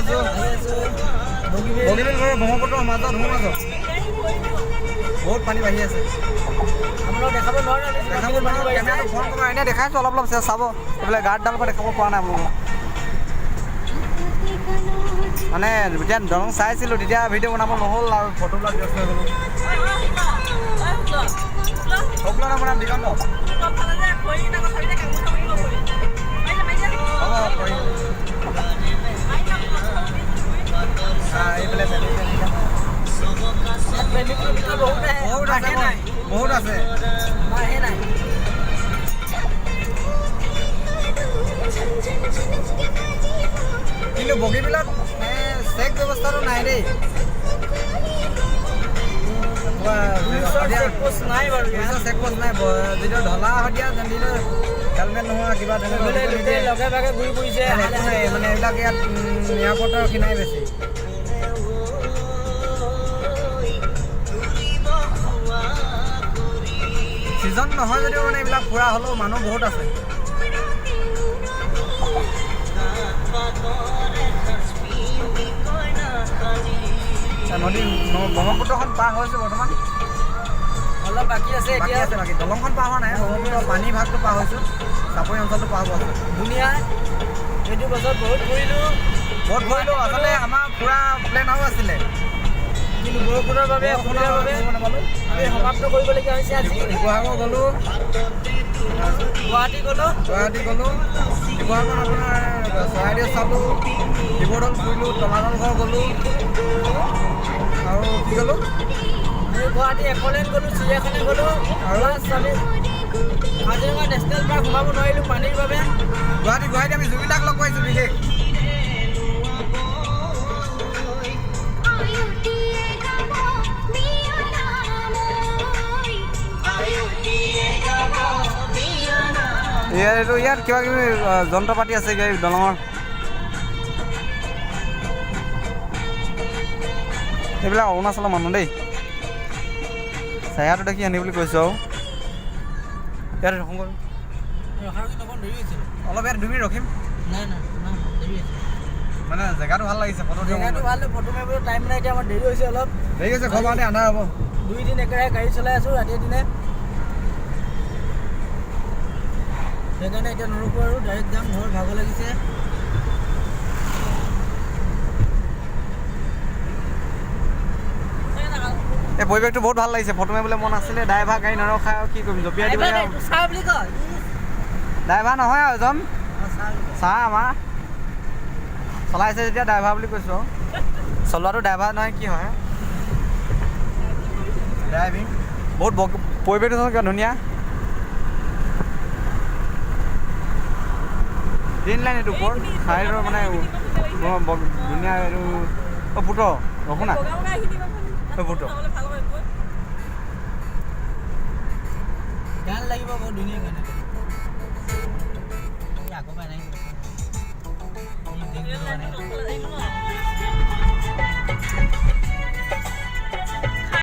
আছো বগীবিল হৈ ব্ৰহ্মপুত্ৰৰ মাজত সোঁ মাজত বহুত পানী বাঢ়ি আছে। দেখাব নোৱাৰো, দেখাব নোৱাৰো, কেমেৰাটো ফোন কৰা এনেই দেখাইছোঁ অলপ অলপ চাব। এইফালে গাৰ্ডডালৰ পৰা দেখাব পৰা নাই আপোনালোকক। মানে যেতিয়া দলং চাইছিলোঁ তেতিয়া ভিডিঅ' বনাব নহ'ল আৰু ফটোবিলাক ব্যস্ত হৈ গ'লোঁ। শুক্ল নাম দিগন্ত এইফালে বহুত আছে, বহুত আছে। কিন্তু বগীবিলত চেক ব্যৱস্থাটো নাই দেই। চেকপোষ্ট নাই, যিটো ঢলা শদিয়া যিটো হেলমেট নোহোৱা কিবা তেনেকুৱা লগে ভাগে ঘূৰি ফুৰিছে নাই, মানে এইবিলাক ইয়াত এয়াৰপৰ্টৰ কিনাই বেছি। ছিজন নহয় যদিও মানে এইবিলাক ফুৰা হ'লেও মানুহ বহুত আছে। নদী ব্ৰহ্মপুত্ৰখন পাৰ হৈছোঁ বৰ্তমান, অলপ বাকী আছে, বাকী আছে, বাকী দলংখন পাৰ হোৱা নাই, ব্ৰহ্মপুত্ৰৰ পানী ভাগটো পাৰ হৈছোঁ, চাপৰি অঞ্চলটো পাৰ হ'ব আছে। ধুনীয়া, এইটো বছৰ বহুত ঘূৰিলোঁ, বহুত ঘূৰিলোঁ। আচলতে আমাৰ ফুৰা প্লেন আৰু আছিলে, কিন্তু বৰষুণৰ বাবে অসুবিধাৰ বাবে আমি সমাপ্ত কৰিবলগীয়া হৈছে। আজি শিৱসাগৰ গ'লোঁ, গুৱাহাটী গ'লোঁ, গুৱাহাটী গ'লোঁ, শিৱসাগৰত আপোনাৰ চৰাইদেউ চালোঁ, শিৱদৌল ফুৰিলোঁ, তলাতল ঘৰ গ'লোঁ, আৰু কি গ'লোঁ, গুৱাহাটী একলেণ্ড গ'লোঁ, চিৰিয়াখানা গ'লোঁ, আৰু আমি কাজিৰঙা নেশ্যনেল পাৰ্ক সোমাব নোৱাৰিলোঁ পানীৰ বাবে। গুৱাহাটী গুৱাহাটী আমি জুবিন দাক লগ পাইছোঁ বিশেষ। ইয়াত ইয়াত কিবা কিবি যন্ত্ৰ পাতি আছে দলঙৰ, এইবিলাক অৰুণাচলৰ মানুহ দেই, চেহেৰাটো দেখি আনি বুলি কৈছোঁ। আৰু ইয়াত ৰখোঁ অলপ, ইয়াত 2 মিনিট ৰখিম, মানে জেগাটো ভাল লাগিছে, ফটো ভাল, ফটো মাৰিবলৈ টাইম নাই, এতিয়া আমাৰ দেৰি হৈছে অলপ, দেৰি হৈছে, ঘৰ পাওঁতে আন্ধাৰ হ'ব। 2 দিন একেৰাহে গাড়ী চলাই আছোঁ ৰাতিয়ে দিনে, সেইকাৰণে এতিয়া নৰখোঁ আৰু ডাইৰেক্ট যাম ঘৰ, ভাগৰ লাগিছে। এই পৰিৱেশটো বহুত ভাল লাগিছে, ফটো মাৰিবলৈ মন আছিলে, ড্ৰাইভাৰ গাড়ী নৰখাই আৰু কি কৰিম, জঁপিয়াই দিব। ড্ৰাইভাৰ নহয় আৰু এজন ছাৰ আমাৰ চলাইছে যেতিয়া ড্ৰাইভাৰ বুলি কৈছোঁ, আৰু চলোৱাটো ড্ৰাইভাৰ নহয় কি হয়, ড্ৰাইভিং। বহুত পৰিৱেশটো কিবা ধুনীয়া, গ্ৰীণ লাইন এইটো ওপৰ চাইডৰ মানে ধুনীয়া এইটো। অ' পুত্ৰ ৰখো না, পুত্ৰ গান লাগিব বহুত ধুনীয়া গান।